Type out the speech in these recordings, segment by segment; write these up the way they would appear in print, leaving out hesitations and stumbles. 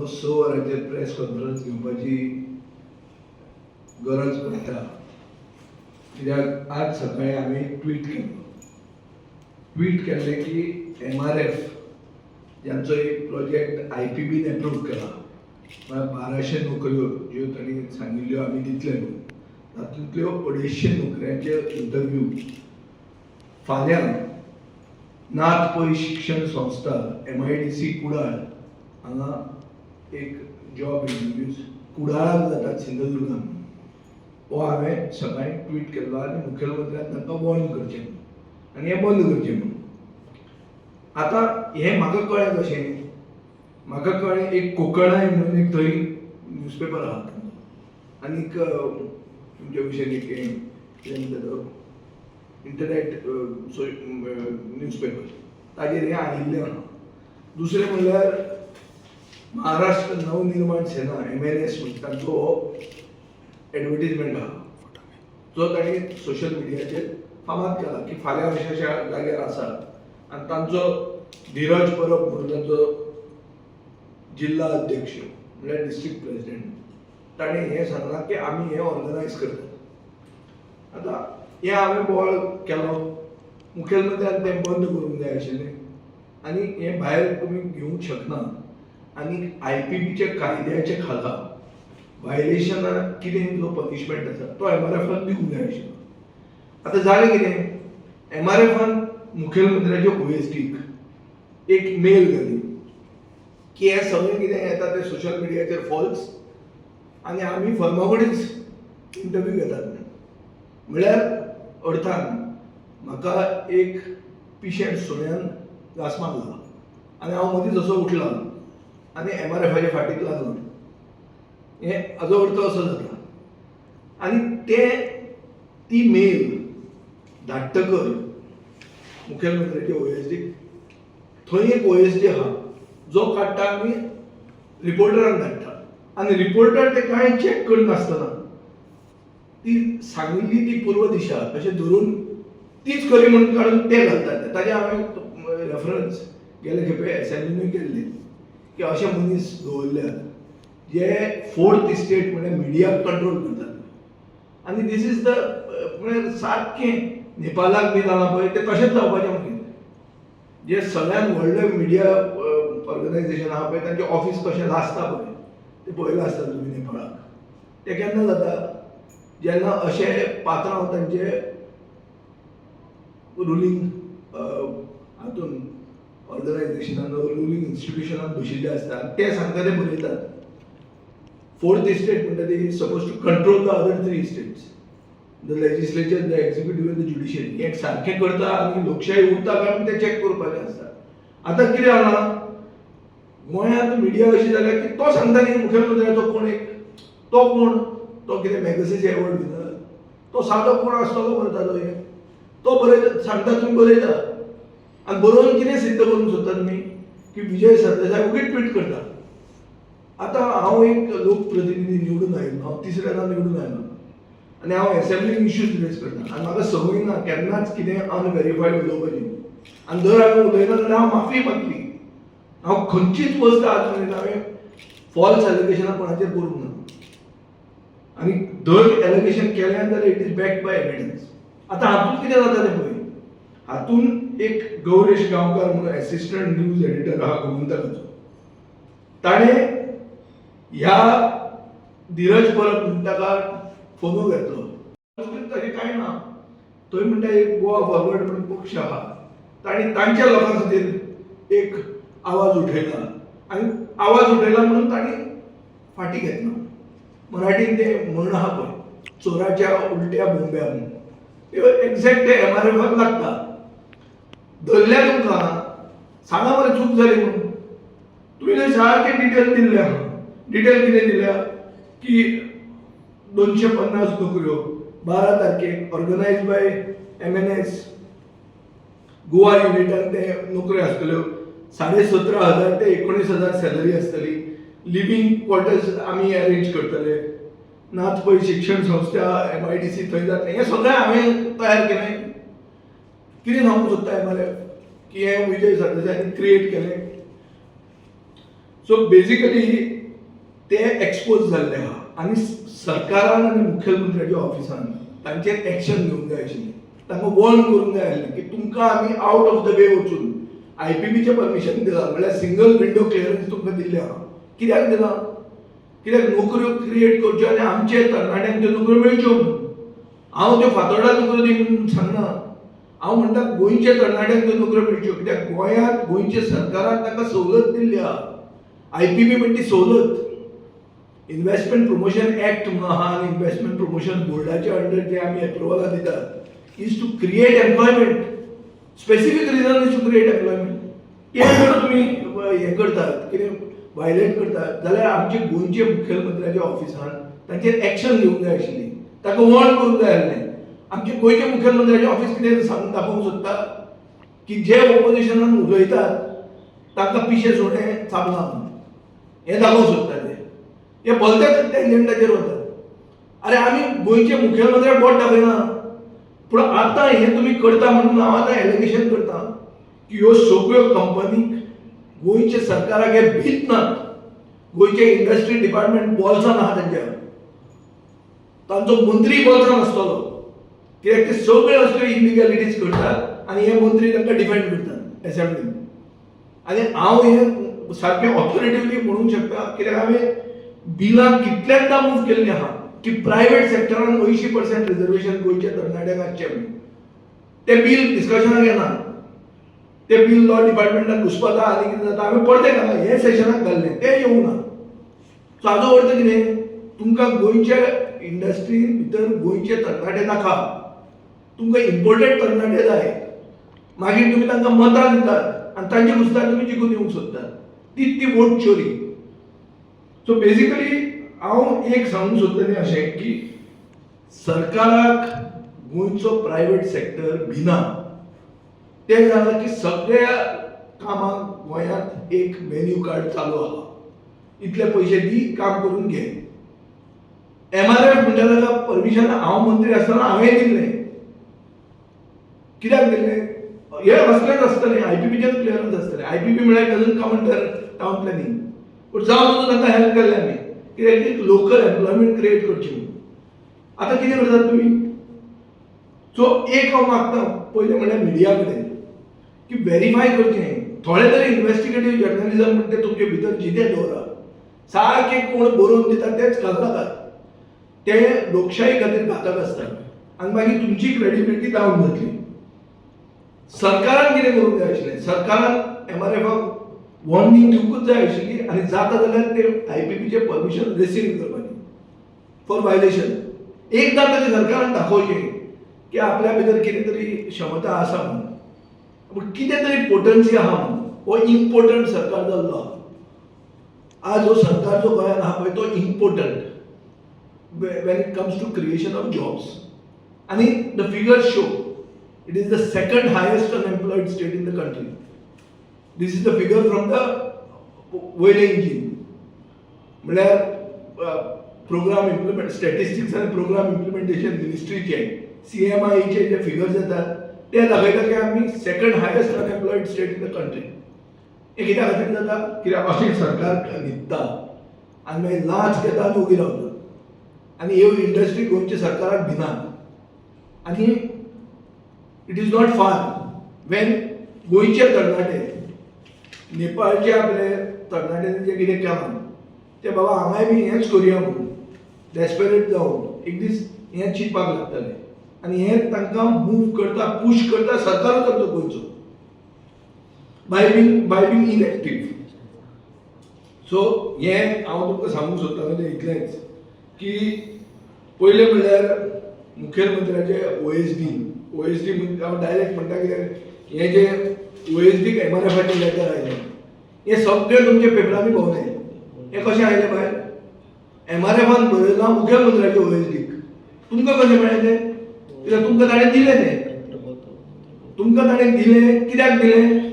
Almost 6 वरांचेर press conference घेवपाची गरज पडटा, कित्याक आज सकाळी आमी ट्वीट केल्लो. ट्वीट केल्लें की एमआरएफ ज्यांचो एक प्रोजेक्ट आयपीबीन एप्रूव केला, म्हळ्यार 1200 नोकऱ्यो ज्यो तांणी सांगिल्ल्यो आमी दितले म्हणून, तातूंतल्यो 250 नोकऱ्यांचे इंटरव्यू फाल्यां नाथ पै शिक्षण संस्था, एमआयडीसी, कुडाळ हांगा एक जॉब इंटरव्यूज कुडाळाक जातात, सिंधुदुर्गान. हो हांवें सकाळी ट्वीट केल्लो आनी मुखेलमंत्र्यान तांकां वॉर्न करचें म्हणून आनी हें बंद करचें म्हणून. आतां हें म्हाका कळ्ळें कशें? म्हाका कळ्ळें, एक कोकणाय म्हणून एक थंय न्यूजपेपर आहा तांचो आनीक तुमच्या भशेन एक हें कितें म्हणटा तो इंटरनेट न्यूजपेपर, ताजेर हें आयिल्लें आहा. दुसरें म्हणल्यार महाराष्ट्र नवनिर्माण सेना, एमएनएस म्हणटा, तांचो हो एडवर्टीजमेंट आहा जो तांणी सोशल मिडियाचेर फामाद केला की फाल्यां अशा अशा जाग्यार आसा आनी तांचो धीरज परब म्हणून तांचो जिल्हा अध्यक्ष, म्हणल्यार डिस्ट्रिक्ट प्रेसिडेंट, ताणें हें सांगलां की आमी हें ऑर्गनायज करतात. आतां हें हांवें बोवाळ केलो. मुखेलमंत्र्यान तें बंद करूंक जाय आशिल्लें आनी हें भायर तुमी घेवंक शकना आनी आयपीबीच्या कायद्याच्या खाला वायलेशना कितें जो पनिशमेंट आसा तो एमआरएफान दिवंक जाय आशिल्लो. आतां जालें कितें, एमआरएफान मुखेलमंत्र्याच्या ओएसडीक एक मेल घाली की हें सगळें कितें येता तें सोशल मिडियाचेर फॉल्स आनी आमी फर्मा कडेच इंटरव्यू घेतात म्हणून. म्हळ्यार अर्थान म्हाका एक पिशें सुण्यान घांस मारला आनी हांव मदींच असो उठलो आनी एमआरएफाच्या फाटीक लागलो, हें हाजो अर्थ असो जाता. आनी ते ती मेल धाडटकर मुखेलमंत्र्याच्या ओएसडीक, थंय एक ओएसडी आहा जो काडटा आनी रिपोर्टरांक धाडटा आनी रिपोर्टर ते कांय चॅक करनासतना ती सांगिल्ली ती पूर्व दिशा अशें धरून तीच खरी म्हणून काडून ते घालतात. ताजें हांवें रेफरन्स गेले खेपे एसेंब्लीनूय केल्ले की अशे मनीस दवरल्यात जे फोर्थ इस्टेट म्हळ्यार मिडियाक कंट्रोल करतात. आनी this is the म्हळ्यार सारकें नेपालाक बी जालां पळय, तें तशेंच जावपाचें. मागीर जे सगळ्यात व्हडलें मिडिया ऑर्गनायझेशन आहा पळय, तांचें ऑफीस कशें लासता पळय तें पळयलां आसता तुमी नेपाळाक. तें केन्ना जाता? जेन्ना अशे पात्रांव तांचे रुलींग हातून ऑर्गनायझेशनान, रुलींग इन्स्टिट्युशनान बशिल्ले आसता, ते सांगता ते बरयतात. फोर्थ इस्टेट म्हणटा ती suppose to control the other three estates, the legislature, the executive आनी the judiciary. हें सारकें करता आनी लोकशाही उरता काय म्हणून तें चॅक करपाचें आसता. आतां कितें जालां, गोंयांत मिडिया अशी जाल्या की तो सांगता न्ही मुखेलमंत्र्याचो कोण एक, तो कोण, तो कितें मॅगसेसे अवॉर्ड विनर, तो सादो कोण आसतलो मरे ताजो हें तो बरयता, सांगता, तुमी बरयता आनी बरोवन कितें सिद्ध करूंक सोदता तुमी की विजय सरदेसाय ओगीच ट्वीट करता? आतां हांव एक लोकप्रतिनिधी निवडून आयलो, हांव तिसऱ्यांदा निवडून आयलो आनी हांव एसेंब्लीन इश्यूज रेज करता आनी म्हाका संवय ना केन्नाच कितें अनवेरीफायड उलोवपाची. आनी जर हांवें उलयना जाल्यार हांव माफी मागतली. हांव खंयचीच वस्त आज मेरेन हांवें फॉल्स एलिगेशनां कोणाचेर करूंक ना आनी जर एलिगेशन केलें जाल्यार it is backed by evidence. आतां हातूंत कितें जाता तें पळय. हातूंत एक गौरेश गांवकार म्हणून एसिस्टंट न्यूज एडिटर आहा गोमंतकाचो, ताणें ह्या धीरज परब म्हणटा ताका फोनो घेतलो. तशें कांय ना. थंय म्हणटा एक गोवा फॉरवर्ड म्हणून पक्ष आहा, तांणी तांच्या लोकां खातीर एक आवाज उठयला आनी आवाज उठयला म्हणून तांणी फाटी घेतला. मराठीन ते म्हण आहा पळय, चोराच्या उलट्या बोंब्या म्हणून, त्यो एक्झॅक्ट एमआरएफाक लागता. धरल्या तुमकां, सांगा मरे चूक जाली म्हणून. तुमी थंय सारके डिटेल दिल्ले आहा. डिटेल कितें दिल्या की 250 नोकऱ्यो 12 तारखेक ऑर्गनायज बाय एमएनएस गोवा युनिटान ते नोकऱ्यो आसतल्यो, 17,500 ते 19,000 सॅलरी आसतली, लिव्हिंग क्वॉर्टर्स आमी अरेंज करतले, नाथ पै शिक्षण संस्था एमआयडीसी थंय जातलें. हें सगळें हांवें तयार केलें. कितें सांगूंक सोदता एमआरएफ की हें विजय सरदेसायान क्रिएट केलें? सो बेजिकली ते एक्सपोज जाल्ले आहा आनी सरकारान आनी मुखेलमंत्र्याच्या ऑफिसान तांचेर एक्शन घेवंक जाय आशिल्लें, तांकां वॉर्न करूंक जाय आशिल्लें की तुमकां आमी आउट ऑफ the वे वचून आयपीबीचें परमिशन दिलां, म्हणल्यार सिंगल विंडो क्लियरन्स तुमकां दिल्लें आहा. कित्याक दिलां? कित्याक नोकऱ्यो क्रिएट करच्यो आनी आमचे तरणाट्यांक त्यो नोकऱ्यो मेळच्यो म्हणून. हांव त्यो फातोर्डा नोकऱ्यो दी म्हणून सांगना, हांव म्हणटा गोंयच्या तरणाट्यांक त्यो नोकऱ्यो मेळच्यो, कित्याक गोंयांत गोंयच्या सरकारान तांकां सवलत दिल्ली आहा. आयपीबी म्हणटा ती सवलत, इन्व्हेस्टमेंट प्रमोशन एक्ट म्हणून आहा आनी इन्व्हेस्टमेंट प्रमोशन बोर्डाच्या अंडर जे आमी एप्रुवलां दितात is to create employment. Specific reason is to create employment. ते जर तुमी हें करतात, कितें वायलेट करतात जाल्यार आमचे गोंयचे मुखेलमंत्र्याच्या ऑफिसान तांचेर एक्शन घेवंक जाय आशिल्ली, ताका वॉर्न करूंक जाय आसलें. आमचे गोंयचे मुखेलमंत्र्याचे ऑफिस कितें सांगून दाखोवंक सोदता की जे ओपोजिशनान उलयतात तांकां पिशे सुणे चाबलां म्हणून, हें दाखोवंक सोदता ते. हे भलत्याच टेंजंटाचेर वतात. अरे, आमी गोंयचे मुखेलमंत्र्याक बोट दाखयना, पूण आतां हें तुमी करता म्हणून हांव आतां एलिगेशन करता की ह्यो सगळ्यो कंपनीक गोंयचे सरकाराक हे भीत नात. गोंयचे इंडस्ट्री डिपार्टमेंट बोल्सान आहा तेंच्या, तांचो मंत्री बोल्सान आसतलो, कित्याक ते सगळे असल्यो इलिगॅलिटीज करतात आनी हे मंत्री तांकां डिफेंड करतात एसेंब्लीन. आनी हांव हें सारकें ऑथॉरिटिवली म्हणूंक शकता, कित्याक हांवें बिलां कितल्यांदा मूव केल्लीं आहा की प्रायवेट सेक्टरान 80% रिजर्वेशन गोंयच्या तरणाट्यांक आसचें म्हणून. तें बील डिस्कशनाक येना, तें बील लॉ डिपार्टमेंटान घुसपता आनी कितें जाता, हांवें परतें घालां, हे सेशनाक घाल्लें, तें येवंक ना. सो हाजो अर्थ कितें? तुमकां गोंयच्या इंडस्ट्रीन भितर गोंयचे तरणाटे नाका, तुमकां इम्पोर्टेड तरणाटे जाय. मागीर तुमी तांकां मतां दितात आनी तांचे कुस्तार तुमी जिखून येवंक सोदतात. ती ती वोट चोरी. सो बेजिकली हांव एक सांगूंक सोदता तें अशें की सरकाराक गोंयचो प्रायवेट सेक्टर भिना. तें जालां की सगळ्या कामाक गोंयांत एक मेन्यू कार्ड चालू आहा, इतले पयशे दी, काम करून घे. एमआरएफ म्हणटा ताका परमिशन हांव मंत्री आसतना हांवें दिल्लें. कित्याक दिल्लें? हे असलेंच आसतलें, आयपीबीचेंच क्लियरन्स आसतलें. आयपीबी म्हळ्यार doesn't come under town planning, पूण जावन सुद्दां तांकां हेल्प केल्लें आमी, कित्याक एक लोकल एम्प्लॉयमेंट क्रिएट करची म्हणून. आतां कितें करतात तुमी? सो एक हांव मागता पयलें म्हणल्यार मिडिया कडेन की वेरीफाय करचें थोडे तरी. इन्व्हेस्टिगेटीव जर्नलिझम म्हणटा ते तुमचे भितर जितें दवरा. सारकें कोण बरोवन दिता तेच घालनाकात, ते लोकशाही खातीर घातक आसता आनी मागीर तुमची क्रेडिबिलिटी डावन जातली. सरकारान कितें करूंक जाय आशिल्लें? सरकारान एमआरएफाक वॉर्निंग दिवंकूच जाय आशिल्ली आनी जाता जाल्यार ते आयपीबीचें परमिशन रेसींड करपाचें फॉर वायलेशन. एकदां तरी सरकारान दाखोवचें की आपल्या भितर कितें तरी क्षमता आसा म्हणून, पूण कितें तरी पोटन्सी आहा म्हणून. हो इम्पोर्टंट सरकार जाल्लो आहा. आज हो सरकार जो गोंयांत आहा पळय, तो important when it comes to creation of jobs. आनी the figures show it is the second highest unemployed state in the country. This is the figure from the वयलें इंजीन, म्हणल्यार प्रोग्राम इम्प्लिमेंट स्टॅटिस्टिक्स आनी programme implementation मिनिस्ट्रीचे, सीएमआयचे जे figures येतात ते दाखयता की आमी second highest unemployed state in the country. हें कित्या खातीर जाता? कित्याक अशें सरकार न्हिदता आनी मागीर लांच घेता आनी ओगी रावता आनी ह्यो इंडस्ट्री गोंयच्या सरकाराक भिनात. आनी it is not far when गोंयचे तरणाटे नेपाळचे आपले तरणाट्यांनी जें कितें केलां तें बाबा हांगाय बी हेंच करुया म्हणून डेस्परेट जावन एक दीस हें चिंतपाक लागतले. आनी हें तांकां मूव करता, पूश करता सरकारूच आमचो गोंयचो by being inactive. So हें हांव तुमकां सांगूंक सोदतालो तें इतलेंच की पयलें म्हणल्यार मुखेलमंत्र्याचे ओएसडी, ओएसडी हांव डायरेक्ट म्हणटा, कित्याक हें जे ओएसडीक एमआरएफाचें लेटर आयलें, हें सगळें तुमच्या पेपरांनी भोंवलें. हें कशें आयलें भायर? एमआरएफान बरयलां मुखेलमंत्र्याचे ओएसडीक. तुमकां कशें मेळ्ळें तें? कित्याक तुमकां ताणें दिलें तें. तुमकां ताणें दिलें, कित्याक दिलें?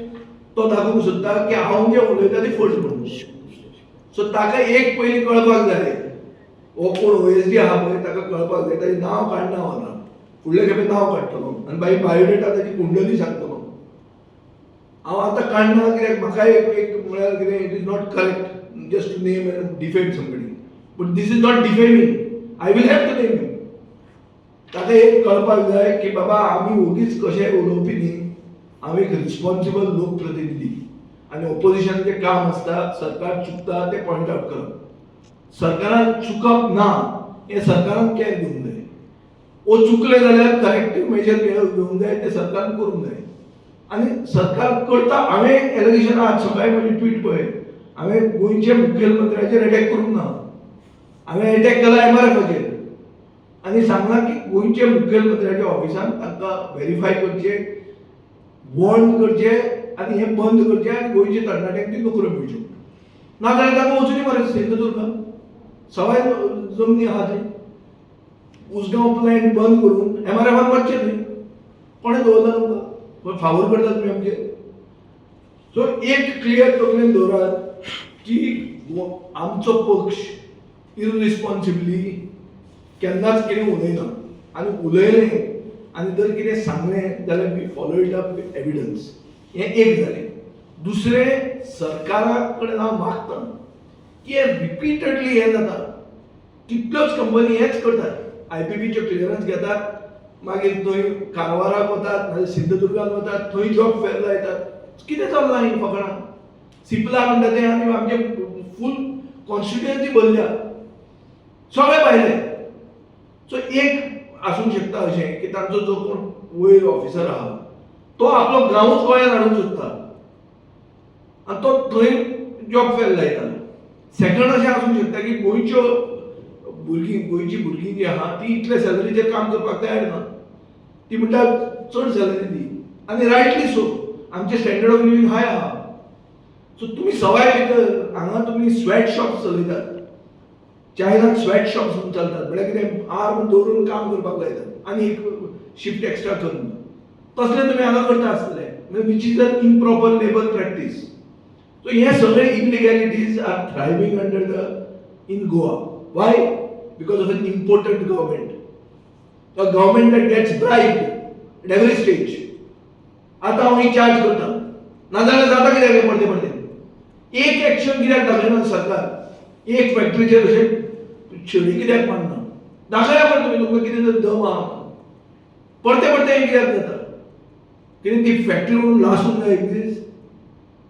तो दाखोवंक सोदता की हांव जें उलयता ती फट म्हणून. सो ताका एक पयलीं कळपाक जाय, हो कोण ओएसडी आहा पळय, ताका कळपाक जाय. ताजें नांव काडना हांव आतां, फुडले खेपे नांव काडटलो आनी मागीर बायोडेटा, ताजी कुंडली सांगतलो. हांव आतां काडना कित्याक म्हाका एक एक म्हळ्यार कितें, it is not correct. just to name and defame somebody, but this is not defaming. I will have to name him. ताका एक कळपाक जाय की बाबा, आमी ओगीच कशें उलोवपी न्ही. हांव एक रिस्पॉन्सिबल लोकप्रतिनिधी आनी ओपोजिशनाचें काम आसता सरकार चुकता तें पॉयंट आवट करप. सरकारान चुकप ना हें सरकारान केअर घेवंक जाय. ओ चुकले जाल्यार करेक्टीव मेजर घेवंक जाय, तें सरकारान करूंक जाय आनी सरकार करता. हांवें एलिगेशन आज सकाळी म्हजी ट्वीट पळय, हांवें गोंयच्या मुखेलमंत्र्याचेर एटॅक करूंक ना. हांवें एटॅक केला एमआरएफाचेर आनी सांगलां की गोंयच्या मुखेलमंत्र्याच्या ऑफिसान तांकां व्हेरीफाय करचें, वॉर्न करचें आनी हें बंद करचें आनी गोंयच्या तरणाट्यांक ती नोकऱ्यो मेळच्यो. नाजाल्यार तांकां वचुनी मरे सिंधुदुर्गा, सवाय जमनी आहा थंय. उसगांव प्लॅन्ट बंद करून एमआरएफान वचचें थंय. कोणें दवरला तुमकां? फावोर करता तुमी आमचेर. सो एक क्लियर तकलेन दवरात की आमचो पक्ष इररिस्पॉन्सिबली केन्नाच कितें उलयना आनी उलयलें आनी जर कितें सांगलें जाल्यार we follow it up with evidence. हें एक जालें. दुसरें, सरकारा कडेन हांव मागतां की हें रिपीटेडली हें जाता. कितल्योच कंपनी हेंच करतात, आयपीबीच्यो क्लियरन्स घेतात, मागीर थंय कारवाराक वतात नाजाल्यार सिंधुदुर्गाक वतात, थंय जॉब फेर लायतात. कितें चल्लां ही फकणां? सिपला म्हणटा तें आनी आमचे फूल कॉन्स्टिट्युएन्सी भरल्या सगळे भायले. सो एक आसूंक शकता अशें की तांचो जो कोण वयर ऑफिसर आहा तो आपलो गांवूच गोंयांत हाडूंक सोदता आनी तो थंय जॉब फेर लायता. सेकंड, अशें आसूंक शकता की गोंयच्यो भुरगीं, गोंयची भुरगीं जी आहा ती इतले सॅलरीचेर काम करपाक तयार ना. ती म्हणटा चड सॅलरी दी आनी रायटली सो, आमचें स्टँडर्ड ऑफ लिवींग हाय आहा. सो तुमी सवाय भितर हांगा तुमी स्वेट शॉप चलयतात. चायनात स्वेट शॉप्स म्हणून चलतात, म्हळ्यार कितें, आर्म दवरून काम करपाक लायतात आनी एक शिफ्ट एक्स्ट्रा करून. तसलें तुमी हांगा करता आसतले, which is an improper labour practice. So हे सगळे illegalities are thriving under the in Goa. Why? Because of an impotent government, a government that gets bribed at every stage. आतां हांव ही चार्ज करता, नाजाल्यार जाता कित्याक? परते परते एक एक्शन कित्याक दाखयना सरकार? एक फॅक्टरीचेर अशें छेडी कित्याक मारना? दाखया मरे तुमी, तुमकां कितें जर दम आहा. परते परते हें कित्याक जाता? कितें ती फॅक्टरी म्हणून लासूंक जाय एक दीस?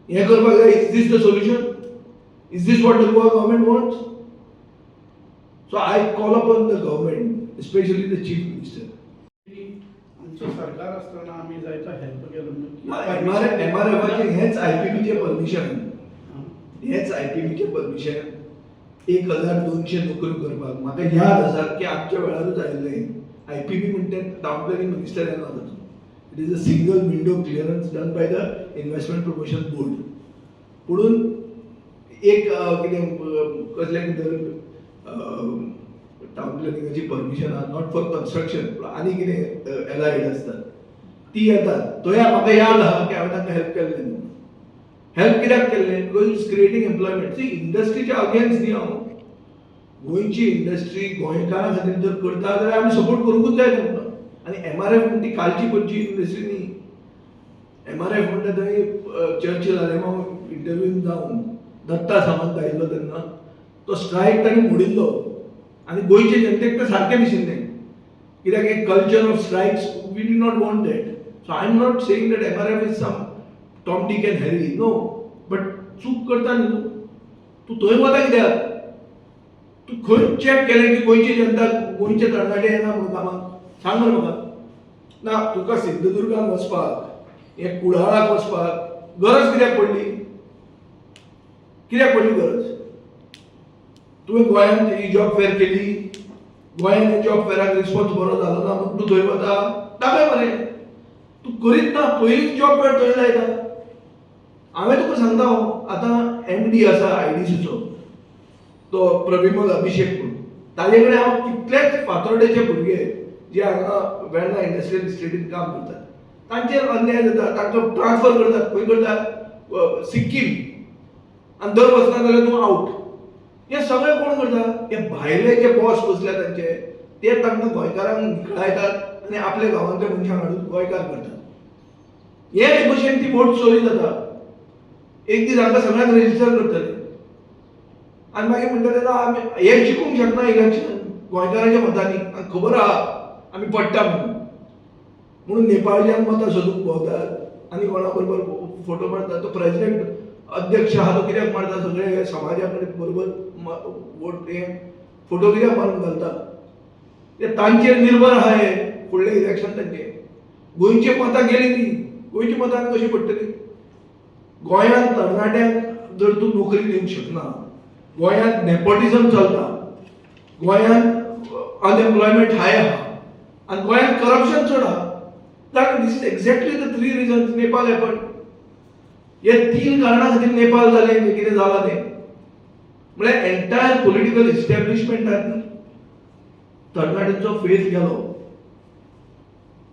हें करपाक जाय? Is this the solution? Is this what the Goa government wants? So I call upon the government, especially the chief minister. आमचो सरकार आसतना आमी जायतो हेल्प केलो. एमआरएफाचें हेंच आयपीबीचें परमिशन, हेंच आयपीबीचें परमिशन 1200 नोकऱ्यो करपाक. म्हाका याद आसा की आमच्या वेळारूच आयिल्लें आयपीबी म्हणटा, टावन प्लॅनिंग मिनिस्टर येना तातूंत. It is a single window clearance done by the Investment Promotion Board. पुणून एक कितें कसलें कितें टावन प्लॅनिंगाची परमिशन आहा, not for construction, आनी कितें एलायड आसतात ती येतात. थंय म्हाका याद आहा की हांवें तांकां हेल्प केल्लें म्हणून. हेल्प कित्याक केल्लें? Because it's creating employment. See, इंडस्ट्रीच्या अगेन्स्ट न्ही हांव. गोंयची इंडस्ट्री गोंयकारां खातीर जर करता जाल्यार आमी सपोर्ट करूंकूच जाय तांकां. आनी एमआरएफ म्हणटा ती कालची पडची इंडस्ट्री न्ही. एमआरएफ म्हणटा थंय चर्चिल आलेमाव इंटरव्यून जावन दत्ता सामंत आयिल्लो तेन्ना तो स्ट्रायक तांणी मोडिल्लो आनी गोंयचे जनतेक तें सारकें दिशिल्लें, कित्याक एक culture of strikes, we did not want that. So I am not saying that MRF is some Tom, Dick and Harry, no, but चूक करता न्ही तूं. तूं थंय वता कित्याक? तूं खंय चॅक केलें की गोंयची जनता, गोंयचे तरणाटे येना म्हणून कामाक? सांग मरे म्हाका. ना, तुका सिंधुदुर्गान वचपाक, हे कुडाळाक वचपाक गरज कित्याक पडली? कित्याक पडली गरज? तुवें गोंयांत ही जॉब फेर केली, गोंयांत जॉब फेराक रिस्पॉन्स बरो जालो ना म्हणून तूं थंय वता. दाखय मरे, तूं करीत ना, पयलींच जॉब फेर थंय लायता. हांवें तुका सांगता हो, आतां एमडी आसा आयडीसीचो तो प्रविमल अभिषेक म्हणून, ताजे कडेन हांव कितलेच फातोर्डेचे भुरगे जे हांगा वेर्णा इंडस्ट्रियल इस्टेटीन काम करतात तांचेर अन्याय जाता. तांकां ट्रान्सफर करतात. खंय करतात? सिक्कीम. आनी दर वचना जाल्यार तूं आवट. हे सगळें कोण करता? हे भायले जे बॉस बसल्या तांचे, ते तांकां गोंयकारांक निखळायतात आनी आपल्या गांवांतल्या मनशांक हाडून गोंयकार करतात. हेच भशेन ती वोट चोरी जाता. एक दीस हांकां सगळ्यांक रेजिस्टर करतले. आनी मागीर म्हणटा तेन्ना आमी हे जिखूंक शकना इलेक्शन गोंयकारांच्या मतांनी, आनी खबर आहा आमी पडटा म्हणून. म्हणून नेपाळच्यान मतां सोदूंक भोंवतात आनी कोणा बरोबर फोटो मारतात. तो प्रेसिडेंट अध्यक्ष आहा तो कित्याक मारता? सगळे समाजा कडेन बरोबर वोट हे फोटो कित्याक मारून घालता? ते तांचेर निर्भर आहा हे फुडलें इलेक्शन तांचें. गोंयची मतां गेली ती, गोंयची मतां कशी पडटली? गोंयांत तरणाट्यांक जर तूं नोकरी दिवंक शकना, गोंयांत नेपोटिजम चलता, गोंयांत अनएम्प्लॉयमेंट हाय आहा आनी गोंयांत करप्शन चड आहा, कारण this is exactly the three reasons Nepal happen. हे तीन कारणां खातीर नेपाल जालें जें कितें जालां तें. म्हळ्यार एंटायर पॉलिटिकल इस्टॅब्लिशमेंटान तरणाट्यांचो फेथ गेलो.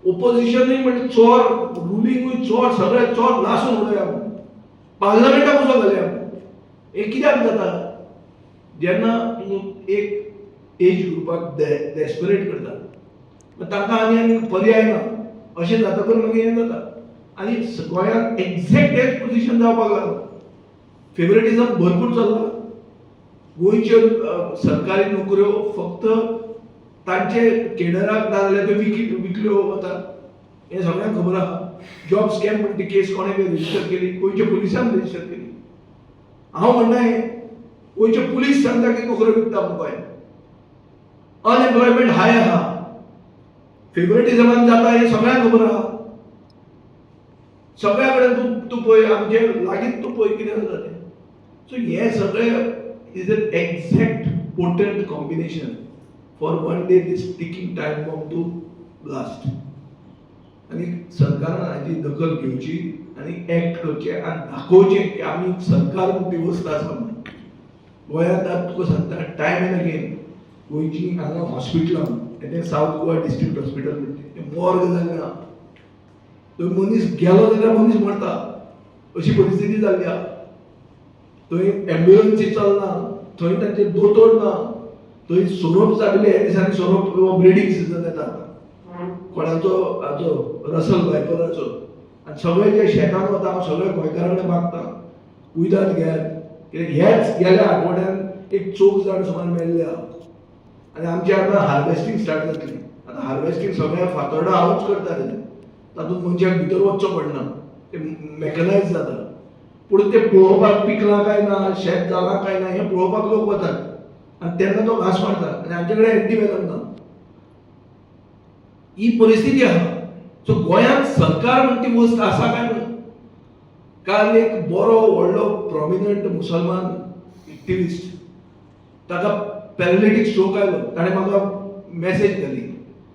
ओपोजिशनूय म्हणजे चोर, रुलिंगूय चोर, सगळे चोर. लासून उडया, पार्लमेंटाक उजो घालया. हें कित्याक जाता? जेन्ना तूं एक एज ग्रुपाक डेस्परेट करता, मागीर तांकां आनी आनी पर्याय ना अशें जातकर मागीर हें जाता. आनी गोंयांत एक्झॅक्ट हेच पोझिशन जावपाक लागलां. फेवरेटिझम भरपूर चल्लां. गोंयच्यो सरकारी नोकऱ्यो फक्त तांचे केडराक ना जाल्यार त्यो विकल्यो वतात, हें सगळ्यांक खबर आहा. जॉब स्कॅम म्हण ती केस कोणें रजिस्टर केली? गोंयच्या पुलिसान रजिस्टर केली. हांव म्हणना हें, गोंयचे पुलीस सांगता की नोकऱ्यो विकता म्हूण गोंयांत. अनएम्प्लॉयमेंट हाय आहा, फेवरेटिझमान जाता, हें सगळ्यांक खबर आहा. सगळ्या कडेन तूं तूं पळय, आमचे लागींच तूं पळय कितें जाता तें. सो हें सगळें is an exact potent combination for one day this ticking time bomb to blast. आनी सरकारान हाजी दखल घेवची आनी एक्ट करचें आनी दाखोवचें की आमी सरकार म्हूण ती वस्त आसा म्हणून. गोंयांत आतां तुका सांगता, टायम एंड अगेन गोंयची हांगा हॉस्पिटलां, तें सावथ गोवा डिस्ट्रिक्ट हॉस्पिटल म्हणटा तें मॉर्ग जाल्लें आहा. थंय मनीस गेलो जाल्यार मनीस मरता अशी परिस्थिती जाल्ली आहा. थंय एम्ब्युलन्सी चलना, थंय तांचे दोतोर ना, थंय सोरोप चाबिल्ले. ह्या दिसांनी सोरोप ब्रिडींग सिजन येता आतां, कोणाचो हाचो रसल वायपराचो. आनी सगळे जे शेतान वता, हांव सगळे गोंयकारां कडेन मागता, उदक घेयात, कित्याक हेच गेल्या आठवड्यान एक चौग जाण सुमार मेल्ले आहा. आनी आमची आतां हार्वेस्टींग स्टार्ट जातली. आतां हार्वेस्टींग सगळ्या फातोर्डा हांवूच करता तेजें. तातूंत मनशाक भितर वचचो पडना, ते मॅकनायज जाता. पूण ते पळोवपाक पिकलां काय ना, शेत जालां काय ना, हें पळोवपाक लोक वतात आनी तेन्ना तो घांस मारता आनी आमचे कडेन एंटी वेनम ना. ही परिस्थिती आहा. सो गोंयांत सरकार म्हण ती वस्त आसा काय ना? काल एक बरो व्हडलो प्रोमिनंट मुसलमान एक्टिविस्ट, ताका पॅरालिटीक स्ट्रोक आयलो. ताणें म्हाका मॅसेज घाली,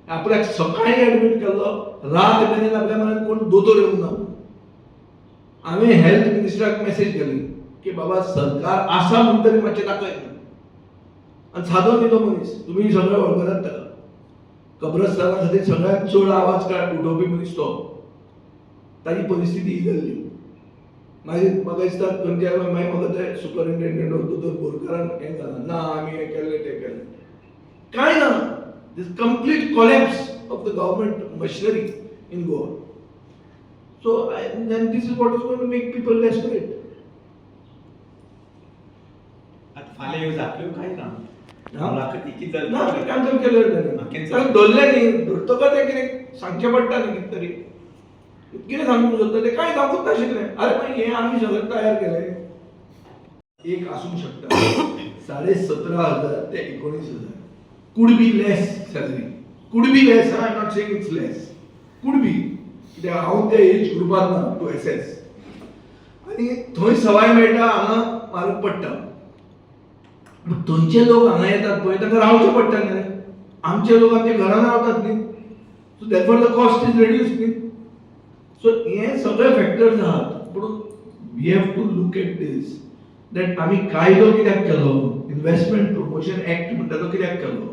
आपल्याक सकाळी एडमीट केल्लो, रात मेरेन आपल्या म्हऱ्यान कोण दोतोर येवंक ना. हांवें हेल्थ मिनिस्टराक मॅसेज घाली की बाबा, सरकार आसा म्हण तरी मातशें दाखय. आनी सादो न्हिदो मनीस, तुमी सगळे वळखतात ताका. कब्रस्ताना खातीर सगळ्यात चड आवाज उठोवपी मनीस तो. ताजी परिस्थिती ही जाल्ली. मागीर म्हाका दिसता खंयच्या मागीर म्हाका ते सुपरिंटेंडंट दोतोर बोरकारान हें घालां ना, आमी हें केल्लें तें केलें. कांय ना. This complete collapse of the government machinery in Goa. So then this is what is going to make people desperate. आता फाल्यां ह्यो जातल्यो काय ना? हा? मुलाखती कितें जाली? ना, कॅन्सल केलें. Cancel. ताणें धरलें न्ही, धरतकच तें कितें सांगचें पडटा न्ही. कितें तरी कितें सांगूंक सोदता तें कांय सांगूच नाशिल्लें. अरे, मागीर हें आमी सगळें तयार केलें. एक आसूंक शकता 17,500 ते 19,000, could be less salary, could be less. I am not saying it's less, could be, कित्याक हांव त्या एज ग्रुपान ना टू एसेस. आनी थंय सवाय मेळटा, हांगा म्हारग पडटा. पूण थंयचे लोक हांगा येतात पळय, तांकां रावचें पडटा न्ही रे. आमचे लोक आमच्या घरान रावतात न्ही, so therefore the cost is reduce न्ही. सो हे सगळे फॅक्टर्स आहात. पूण we have to look at this, that आमी कायदो कित्याक केलो? इन्व्हेस्टमेंट प्रमोशन एक्ट म्हणटा तो कित्याक केलो?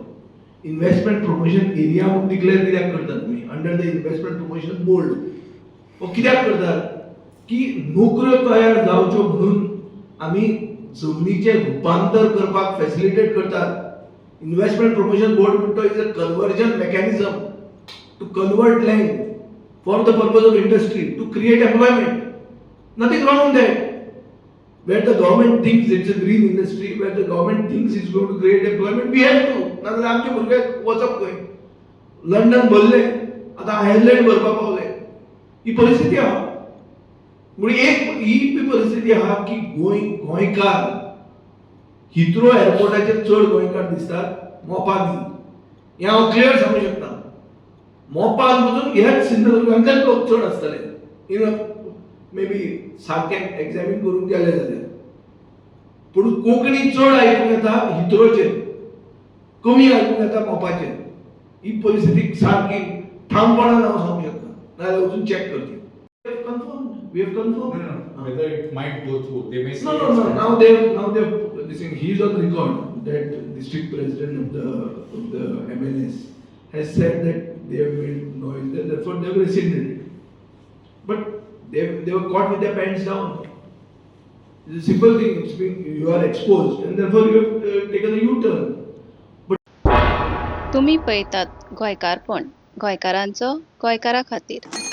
इन्व्हेस्टमेंट प्रमोशन एरिया म्हणून डिक्लेअर कित्याक करतात तुमी? Under the Investment Promotion Board हो कित्याक करतात? की नोकऱ्यो तयार जावच्यो म्हणून आमी जमनीचें रुपांतर करपाक फॅसिलिटेट करतात. इन्व्हेस्टमेंट प्रमोशन बोर्ड म्हणटा is a conversion mechanism to convert land for the purpose of industry, to create employment. Nothing wrong in that. Where the government thinks it's a green industry, where the government thinks it's going to create employment, we have to. नाजाल्यार आमचे भुरगे वचप खंय? London भरले, आतां आयर्लंड भरपाक पावले. ही परिस्थिती आहा. म्हणून एक ही बी परिस्थिती आहा की गोंय गोंयकार हिथ्रो एअरपोर्टाचेर चड गोंयकार दिसतात, मोपा न्ही. हें हांव क्लियर सांगूंक शकता. मोपान पसून ह्याच सिंधुदुर्गांतल्यान लोक चड आसतले, इन मे बी सारकें एग्जामीन करूंक गेले जाल्यार. पूण कोंकणी चड आयकूंक येता हिथ्रोचेर, कमी आयकूंक येता मोपाचेर. ही परिस्थिती सारकी ठामपणान हांव सांगूंक शकता, नाजाल्यार वचून चॅक करची. Confirm, we have confirm. No, whether it might go through, they may say. No. Now they, this thing, he is on record that district president of the MNS has said that they have made noise, that therefore they have rescinded it. But they were caught with their pants down. It's a simple thing. It's been, you are exposed, and therefore you have taken a U-turn. तुमी पळयतात गोंयकारपण, गोंयकारांचो गोंयकारा खातीर.